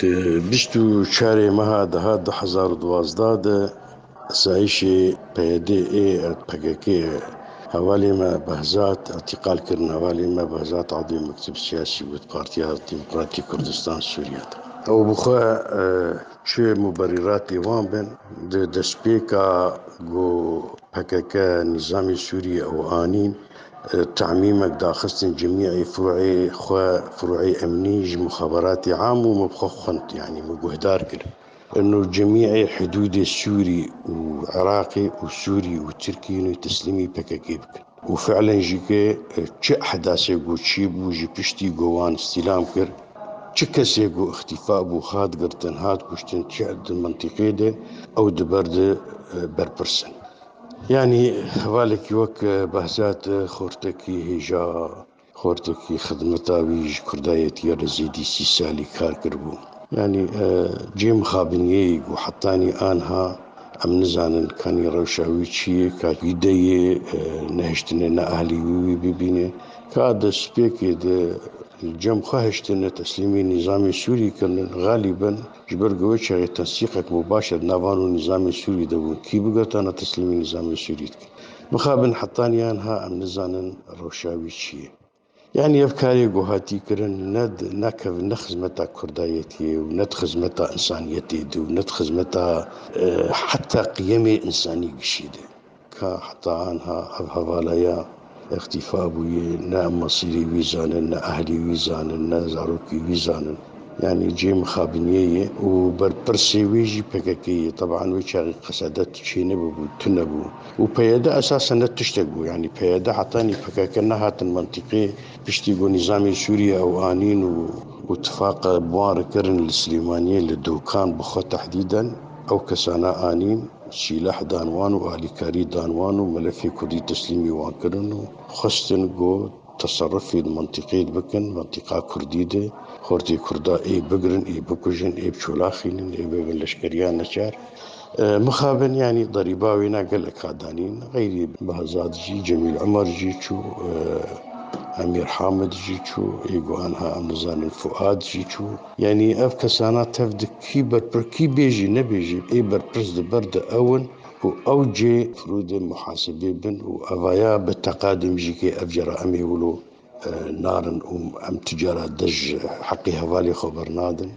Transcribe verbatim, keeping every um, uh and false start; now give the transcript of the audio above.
Di bîst û çarê meha deha du hezar û duwazdeh de asayişê P Y D'ê, P K K, hevalê me Behzat îtîqal kirin, hevalê me Behzat Adê Mekteb Siyasî bû di Partiya Demokratîk Kurdistan Sûriye de. Ew bi xwe, e, çi muberîratê wan bin, di destpêka ku P K K nîzamê Sûriyê ew anîn, e, temîmek daxistin cemî'ê furû'ê xwe, furû'ê emnî ji muxaberatê am û me bi xwe xwend, yanî me guhdar kir. Ino cemî'ê hidûdê Sûrî û Iraqê û Sûrî û Tirkiyê ino teslîmî P K K bikin. Û fi'len jî ke, e, çi ehdasê ku çî bû ji piştî ku wan îstîlam kir, çi kesê ku îxtîfa bû, hat girtin, hat kuştin, çi di mintîqê de, ew di ber de, e, berpirs in. Yanî hevalekî wek, e, Behzat, e, xortekî hêja, xortekî xidmeta wî ji kurdayetiyê re zêdî sî salî kar kiribû. Yanî, e, cê mixabiniyê ku hetanî anha em nizanin kanî rewşa wî çi ye, ka wî de yê, e, nehiştine ne ahlî wî wî bibîne. Ka destpêkê de li cem xwe hiştine teslîmî nîzamê Sûrî kirine, xalîben ji ber ku wê çaxê tensîqek mubaşer di nav wan û nîzamê Sûrî de bûn. Kî bigotana teslîmî nîzamê Sûrî dikin. Mixabin hetanî anha em nizanin rewşa wî çi ye. Yanî ev karê ku hatî kirin ne di, ne kev-, ne xizmeta kurdayetiyê û ne di xizmeta însaniyetê de û ne di xizmeta, e, heta qiyemê însanî gişî de. Ka heta anha ev hevalaya îxtîfa bûye, ne em mesîrê wî zanin, ne ehlê wî zanin, ne zarokê wî zanin. Yanî cê mixabiniyê ye û berpirsê wê jî P K K ye. Teban wê çaxê qesedet çênebûbû, tunebû. Û P Y D esasen ne tiştek bû. Yanî P Y D hetanî P K K nehatin mintîqê piştî ku nîzamê Sûriyê ew anîn û, û tifaqa bi wan re kirin li Silêmaniyê li Dokan bi xwe tehdîden ew kesana anîn, sîleh dan wan û alîkarî dan wan û melefê kurdî teslîmî wan kirin û xwestin ku teserrufê di mintîqê de bikin, mintîqa kurdî de, xortê kurda ê bigirin, ê bikujin, ê biçolaxînin, ê bibin leşkeriya neçar. E, mixabin, yanî derîba wêna gelek ha danîn. Xeyrî Behzad jî, Cemîl Umer jî çû, e, Emîr Hamid jî çû, ê ku anha em nizanin Fuad jî çû. Yanî ev kesana tev di kî berpir-, kî bêjî nebêjî, ê berpirs di ber de ew in û ew cê firûdê muhasebê bin û evaya bi teqadim jî ke ev cara em ê wilo, e, narin û em tu cara dej heqê hevalê xwe bernadin.